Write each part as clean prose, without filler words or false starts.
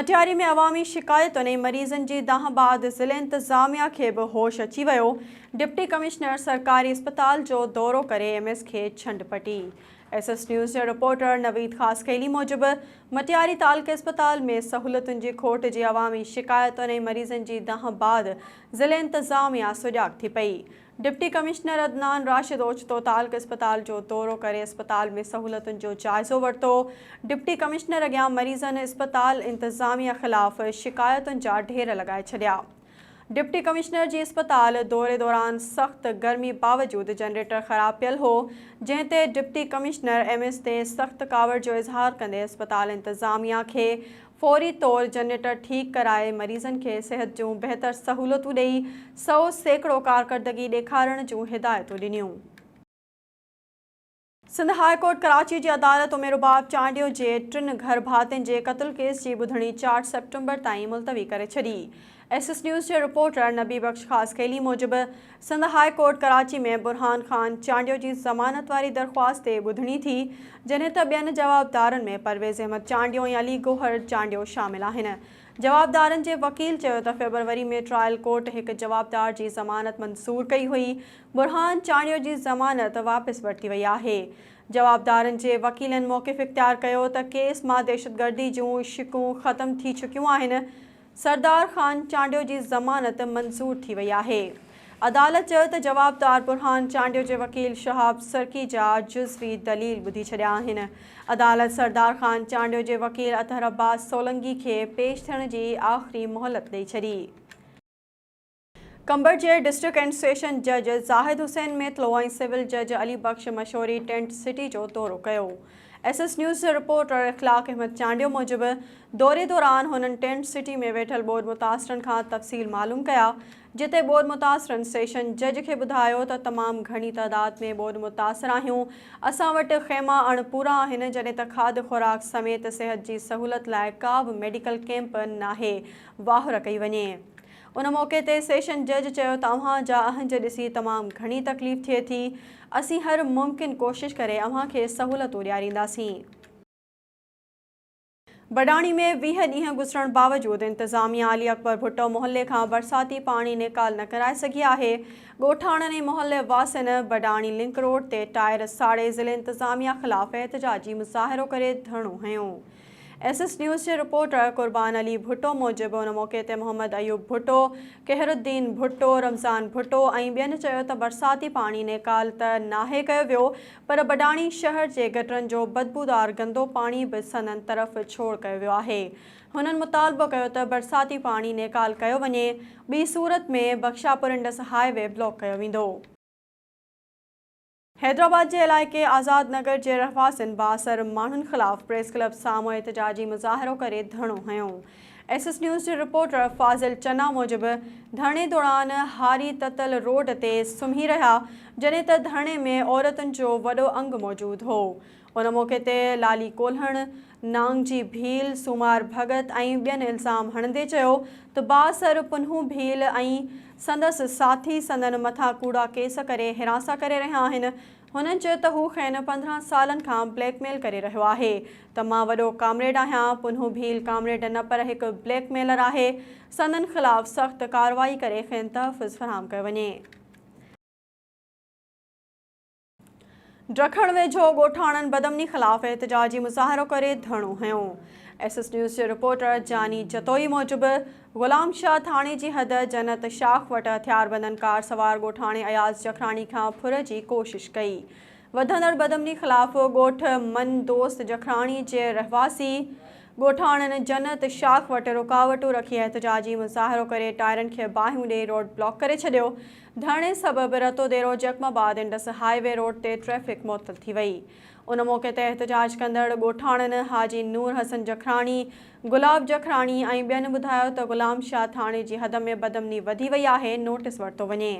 مٽياري ۾ عوامي شڪايتن ۽ مريضن جي دانهن بعد ضلعي انتظاميا کي به هوش اچي ويو، ڊپٽي ڪمشنر سرڪاري اسپتال جو دورو ڪري ايم ايس کي ڇنڊ پٽي. ايس ايس نيوز جي رپورٽر نويد خاصخيلي موجب مٽياري تعلقي اسپتال ۾ سهولتن جي کوٽ جي عوامي شڪايتن ۽ مريضن جي دانهن بعد ضلعي انتظاميا سجاڳ ٿي پئي. ڊپٽي ڪمشنر عدنان راشد اوچتو تعلقه اسپتال جو دورو ڪري اسپتال ۾ سهولتن جو جائزو ورتو. ڊپٽي ڪمشنر اڳيان مريضن اسپتال انتظاميه خلاف شڪايتن جا ڍير لڳائي ڇڏيا. ڊپٽي ڪمشنر جي اسپتال دوري دوران سخت گرمي باوجود جنريٽر خراب پيل هو، جنهن تي ڊپٽي ڪمشنر ايم ايس تي سخت ڪاوڙ جو اظهار ڪندي اسپتال انتظاميه کي فوري طور جنريٽر ٺيڪ ڪرائي مريضن کي صحت جون بهتر سهولتون ڏئي 100% ڪارڪردگي ڏيکارڻ جون هدايتون ڏنيون. سنڌ هاء ڪورٽ ڪراچي جي عدالت ام رباب چانڊيو جي ٽن گهر ڀاتين جي قتل ڪيس جي ٻڌڻي چار سيپٽمبر تائين ملتوي ڪري ڇڏي. ايس ايس نيوز جي رپورٽر نبي بخش خاصخيلي موجب سنڌ هاء ڪورٽ ڪراچي ۾ برهان خان چانڊيو جي ضمانت واري درخواست تي ٻڌڻي ٿي، جڏهن ته ٻين جوابدارن ۾ پرويز احمد چانڊيو ۽ علي گوهر چانڊيو شامل آهن. جوابدارن جي وڪيل چيو ته فيبروري ۾ ٽرائل ڪورٽ هڪ جوابدار جي ضمانت منظور ڪئي هئي، برهان چانڊيو جي ضمانت واپس ورتي وئي آهي. جوابدارن جي وڪيلن موقف اختيار ڪيو ته ڪيس مان دهشتگردي جون شقون ختم ٿي چڪيون آهن، سردار خان چانڊيو جي ضمانت منظور ٿي وئي آهي. عدالت چيو ته جوابدار برهان چانڊيو جي وڪيل شهاب سرڪي جا جزوي دليل ٻڌي ڇڏيا آهن. عدالت سردار خان چانڊيو جي وڪيل اطهر عباس سولنگي کي پيش ٿيڻ جي آخري مهلت ڏئي ڇڏي. قمبر جي ڊسٽرڪٽ اينڊ سيشن جج زاهد حسين ميتلو ۽ سول جج علي بخش مشوري ٽينٽ سٽي جو دورو ڪيو. ايس ايس نيوز جي رپورٽر اخلاق احمد چانڊيو موجب دوري دوران هنن ٽينٽ سٽي ۾ ويٺل ٻوڏ متاثرن کان تفصيل معلوم ڪيا جتي ٻوڏ متاثرن سيشن جج کي ٻڌايو ته تمام گهڻي تعداد ۾ ٻوڏ متاثر آهيون اسان وٽ خيما اڻ پورا آهن جڏهن ته کاڌ خوراڪ سميت صحت جي سهولت لاء ڪا به ميڊيڪل ڪئمپ ناهي واهر ڪئي وڃي. ان موقعي تي سيشن جج چيو ته اوهان جا اهنج ڏسي تمام گهڻي تڪليف ٿئي ٿي، اسين هر ممڪن ڪوشش ڪري اوهان کي سهولتون ڏيارينداسين. بڊاڻي ۾ 20 ڏينهن گذرڻ باوجود انتظاميا علي اڪبر ڀٽو محلي کان برساتي پاڻي نيڪال نه ڪرائي سگهي آهي، ڳوٺاڻن ۽ محلي واسين بڊاڻي لنڪ روڊ تي ٽائر ساڙي ضلعي انتظاميا خلاف احتجاجي مظاهرو ڪري ڌرڻو هنيو. ايس ايس نيوز جي رپورٽر قربان علي ڀٽو موجب ان موقعي تي محمد ايوب ڀٽو، قهرالدين ڀٽو، رمضان ڀٽو ۽ ٻين چيو ته برساتي پاڻي نيڪال ته ناهي ڪيو ويو پر بڊاڻي شهر جي گٽرن جو بدبودار گندو پاڻي به سندن طرف ڇوڙ ڪيو ويو آهي. هنن مطالبو ڪيو ته برساتي پاڻي نيڪال ڪيو وڃي ٻي صورت ۾ Bakhshapur Indus high V block ڪيو ويندو. حيدرآباد جي علائقي آزاد نگر جي رهواسين بااثر ماڻهن خلاف پريس ڪلب سامهون احتجاجي مظاهرو ڪري ڌرڻو هنيو. ايس ايس نيوز جي رپورٽر فاضل چنا موجب ڌرڻي دوران هاري تتل روڊ تي سمهي رهيا جڏهن ته ڌرڻي ۾ عورتن جو وڏو انگ موجود هو. ان موقعي تي لالي ڪولهڻ، نانگجي ڀيل، سومار ڀڳت ۽ ٻين الزام هڻندي چيو ته بااثر پنهون ڀيل ۽ سندس ساٿي سندن مٿان ڪوڙا ڪيس ڪري هراسان ڪري رهيا آهن. هنن چيو ته هو کين 15 سالن کان بليڪ ميل ڪري رهيو آهي ته مان وڏو ڪامريڊ آهيان، پنهون ڀيل ڪامريڊ نه پر هڪ بليڪ ميلر آهي، سندن خلاف سخت ڪارروائي ڪري کين تحفظ فراهم ڪيو وڃي. ڊکڻ ويجهو ڳوٺاڻن بدامني خلاف احتجاجي مظاهرو ڪري ڌرڻو هنيو. ايس ايس نيوز جي رپورٽر جاني جتوئي موجب غلام شاهه ٿاڻي جي حد جنت شاخ وٽ هٿياربندن ڪار سوار ڳوٺاڻي اياز جکراڻي کان ڦر جي ڪوشش ڪئي. وڌندڙ بدامني خلاف ڳوٺ من دوست جکراڻي جي رهواسي ڳوٺاڻن جنت شاخ وٽ رڪاوٽون رکي احتجاجي مظاهرو ڪري ٽائرن کي باهيون ڏئي روڊ بلاڪ ڪري ڇڏيو. ڌرڻي سبب Ratodero Jacobabad Indus highway road تي ٽريفڪ معطل ٿي وئي. ان موقعي تي احتجاج ڪندڙ ڳوٺاڻن حاجي نور حسن جکراڻي، گلاب جکراڻي ۽ ٻين ٻڌايو ته غلام شاهه ٿاڻي جي حد ۾ بدامني وڌي وئي آهي، نوٽيس ورتو وڃي.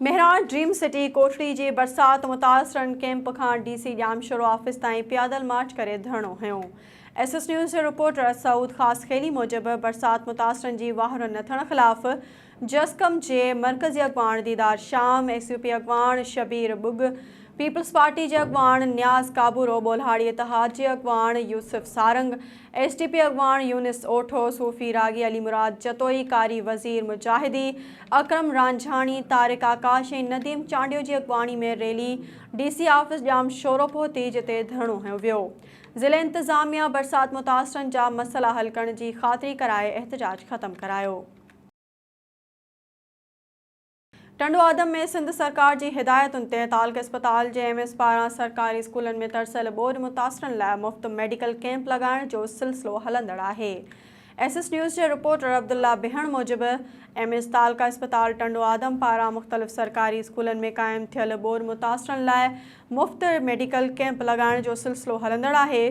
مهراڻ ڊريم سٽي ڪوٽڙي جي برسات متاثرن ڪئمپ کان ڊي سي ڄامشورو آفيس تائين پيادل مارچ ڪري ڌرڻو هنيو. ايس ايس نيوز جي رپورٽر سعود خاصخيلي موجب برسات متاثرن جي واهر نه ٿيڻ خلاف جسقم جي مرڪزي اڳواڻ Didar Sham, S U P اڳواڻ شبير ٻگ، پيپلز پارٽي جي اڳواڻ نياز ڪابورو، ٻولهاڙي اتحاد جي اڳواڻ Yousuf Sarang, S T P اڳواڻ يونس اوٺو، صوفي راڳي علي مراد جتوئي، قاري وزير مجاهدي، اڪرم رانجهاڻي، طارق آڪاش ۽ نديم چانڊيو جي اڳواڻي ۾ rally D C office Jamshoro پهتي جتي ڌرڻو هنيو ويو. ضلعي انتظاميا برسات متاثرن جا مسئلا حل ڪرڻ جي خاطري ڪرائي احتجاج ختم ڪرايو. ٽنڊو آدم ۾ سنڌ سرڪار جي هدايتن تي تعلقه اسپتال جي ايم ايس پاران سرڪاري اسڪولن ۾ ترسيل ٻوڏ متاثرن لاء مفت ميڊيڪل ڪئمپ لڳائڻ جو سلسلو هلندڙ آهي. ايس ايس نيوز جي رپورٽر عبدالله بهڻ موجب ايم ايس تعلقه اسپتال ٽنڊو آدم پاران مختلف سرڪاري اسڪولن ۾ قائم ٿيل ٻوڏ متاثرن لاء مفت ميڊيڪل ڪئمپ لڳائڻ جو سلسلو هلندڙ آهي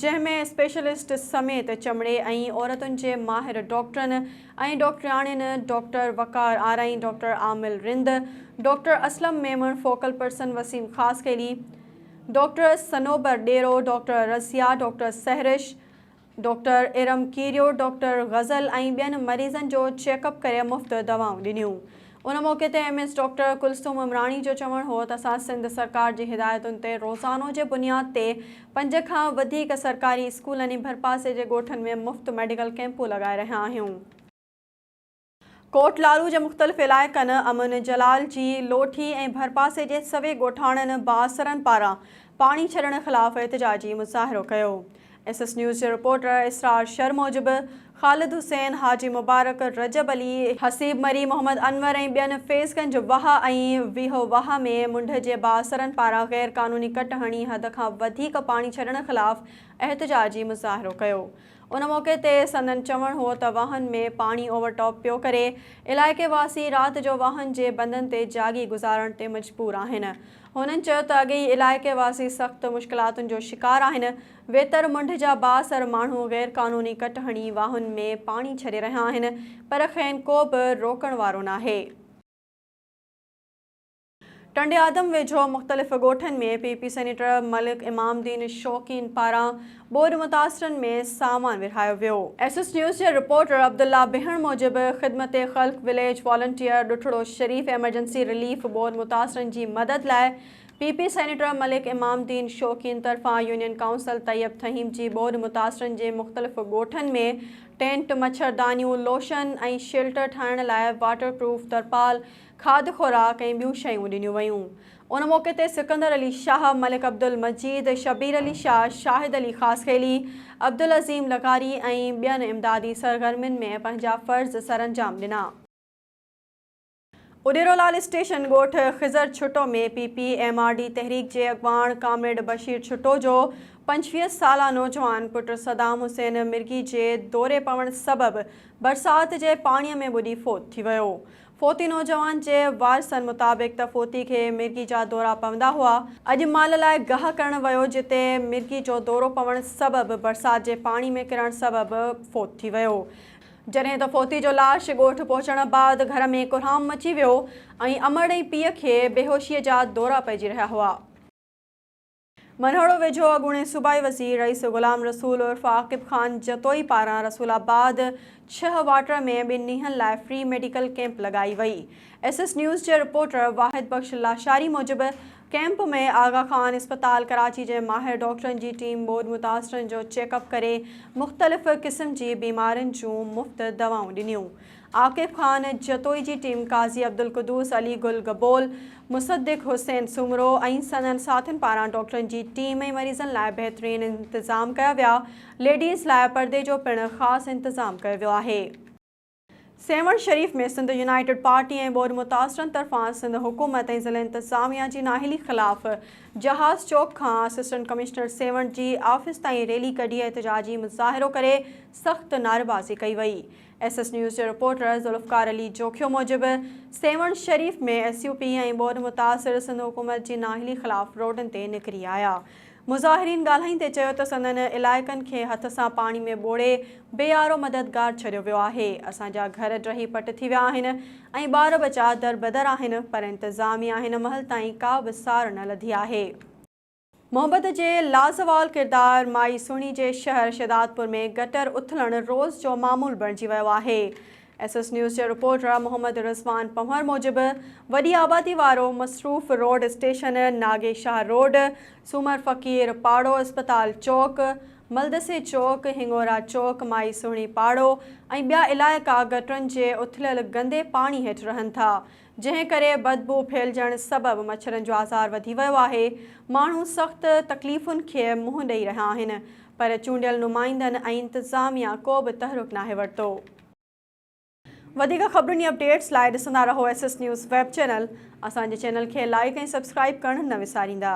جنهن ۾ اسپيشلسٽ سميت چمڙي ۽ عورتن جي ماهر ڊاڪٽرن ۽ ڊاڪٽرياڻين doctor Waqar Arain, doctor Amil Rind, doctor Aslam Memon, focal person Waseem Khaskheli, doctor Sanobar Dero, doctor Razia, doctor Sehrish, doctor Iram Kerio, doctor Ghazal ۽ ٻين مريضن جو چيڪ اپ ڪري مفت دوائون ڏنيون. ان موقعي تي M S doctor Kulsoom Umrani جو چوڻ هو ته اسان سنڌ سرڪار جي هدايتن تي روزانو جي بنياد تي پنج کان وڌيڪ سرڪاري اسڪولن ۽ ڀرپاسي جي ڳوٺن ۾ مفت ميڊيڪل ڪئمپون لڳائي رهيا آهيون. ڪوٽ لالو جي مختلف علائقن امن جلال جي لوٺي ۽ ڀرپاسي جي سوين ڳوٺاڻن بااثرن پاران پاڻي ڇڏڻ خلاف احتجاجي مظاهرو ڪيو. ايس ايس نيوز جي رپورٽر اسرار شر موجب خالد حسين، حاجي مبارڪ، رجب علي، حسيب مري، محمد انور ۽ ٻين فيض گنج واهه ۽ ويهو واهه ۾ منڍ جي بااثرن پاران غير قانوني ڪٽ هڻي حد کان وڌيڪ پاڻي ڇڏڻ خلاف احتجاجي مظاهرو ڪيو. ان موقعي تي سندن چوڻ هو ته واهن ۾ پاڻي اوور ٽاپ پيو ڪري، علائقي واسي رات جو واهن جي بندن تي جاڳي گذارڻ تي مجبور آهن. هنن چيو ته اڳي ئي علائقي واسي سخت مشڪلاتن جو شڪار آهن، ويتر منڍ جا بااثر ماڻهو غير قانوني ڪٽ هڻي واهن ۾ پاڻي ڇڏي رهيا آهن پر کين ڪو به روڪڻ وارو ناهي. ٽنڊي آدم ويجهو مختلف ڳوٺن ۾ P P senator Malik Imam Uddin Shauqeen پاران ٻوڏ متاثرن ۾ سامان ورهايو ويو. ايس ايس نيوز جي رپورٽر عبدالله بهڻ موجب Khidmat Khalq village volunteer Duthro Sharif emergency relief ٻوڏ متاثرن جي مدد لاء P P senator Malik Imam Uddin Shauqeen طرفان يونين ڪائونسل طيب ٿهيم جي ٻوڏ متاثرن جي مختلف ڳوٺن ۾ ٽينٽ، مڇردانيون، لوشن ۽ شيلٽر ٺاهڻ لاء واٽر پروف ترپال، کاڌ خوراڪ ۽ ٻيون شيون ڏنيون ويون. ان موقعي تي سڪندر علي شاهه، ملڪ عبدالمجيد، شبير علي شاهه، شاهد علي خاصخيلي، عبدالعظيم لغاري ۽ ٻين امدادي سرگرمين ۾ پنهنجا فرض سرانجام ڏنا. اڏيرو لال اسٽيشن ڳوٺ Khizar Chhutto ۾ P P M R D تحريڪ جي اڳواڻ ڪامريڊ بشير ڇٽو جو 25 سالا نوجوان پٽ صدام حسين مرگي جي دوري پوڻ سبب برسات جي پاڻي ۾ ٻڏي فوت ٿي ويو. فوتي نوجوان جي وارثن مطابق ته فوتي کي مرگي جا دورا پوندا هئا، اڄ مال لاء گاهه ڪرڻ ويو جتي مرگي جو دورو پوڻ سبب برسات جي پاڻي ۾ ڪرڻ سبب فوت ٿي ويو، جڏهن ته فوتي جو لاش ڳوٺ پهچڻ بعد گهر ۾ ڪهرام مچي ويو ۽ امڙ ۽ پيء کي بيهوشي جا دورا پئجي رهيا هئا. منهڙو ويجهو اڳوڻي صوبائي وزير رئيس غلام رسول عرف عاقب خان جتوئي پاران رسول آباد ڇهه واٽر ۾ ٻن ڏينهن لاء فري ميڊيڪل ڪئمپ لڳائي وئي. ايس ايس نيوز جي رپورٽر واحد بخش لاشاري موجب ڪئمپ ۾ آغا خان اسپتال ڪراچي جي ماهر ڊاڪٽرن جي ٽيم ٻوڏ متاثرن جو چيڪ اپ ڪري مختلف قسم جي بيمارين جون مفت دوائون ڏنيون. عاقب خان جتوئي جي ٽيم قاضي عبدالقدوس، علي گل گبول، مصدق حسين سومرو ۽ سندن ساٿين پاران ڊاڪٽرن جي ٽيم ۽ مريضن لاء بهترين انتظام ڪيا ويا، ليڊيز لاء پردي جو پڻ خاص انتظام ڪيو ويو آهي. سيوهڻ شريف ۾ سنڌ يونائيٽيڊ پارٽي ۽ ٻوڏ متاثرن طرفان سنڌ حڪومت ۽ ضلعي انتظاميا جي نااهلي خلاف جهاز چوڪ کان اسسٽنٽ ڪمشنر سيوهڻ جي آفيس تائين ريلي ڪڍي احتجاجي مظاهرو ڪري سخت نعريبازي ڪئي وئي. ايس ايس نيوز جي رپورٽر ذوالفقار علي جوکيو موجب Sehwan Sharif ۾ S U P ۽ ٻوڏ متاثر سنڌ حڪومت جي نااهلي خلاف روڊن تي نڪري آيا. مظاهرين ڳالهائيندي چيو ته سندن علائقن کي هٿ سان پاڻي ۾ ٻوڙي بي يارو مددگار ڇڏيو ويو آهي، اسان جا گهر ڊهي پٽ ٿي ويا آهن ۽ ٻار ٻچا دربدر آهن پر انتظاميا هن مهل تائين ڪا به سار نه لڌي آهي. محبت جي لازوال ڪردار مائي سهڻي جي شهر شهدادپور ۾ گٽر اٿلڻ روز جو معمول بڻجي ويو آهي. ايس ايس نيوز جي رپورٽر محمد رضوان پنهور موجب وڏي آبادي وارو مصروف road station, Nagi Shah road, Soomar Faqir پاڙو، اسپتال چوڪ، ملدسي چوڪ، هنڱورا چوڪ، مائي سهڻي پاڙو ۽ ٻيا علائقا گٽرن جي اٿليل گندي پاڻي هيٺ رهن ٿا، جنهن ڪري بدبوء ڦهلجڻ سبب مڇرن جو آزار وڌي ويو آهي، ماڻهو سخت تڪليفن کي منهن ڏئي رهيا آهن، پر چونڊيل نمائندن ۽ انتظاميا ڪو به تحرڪ ناهي ورتو. وڌيڪ خبرن ۽ اپڊيٽس لاء ڏسندا رهو S S news web channel. اسان جي چينل کي لائيڪ ۽ سبسڪرائيب ڪرڻ نه وساريندا.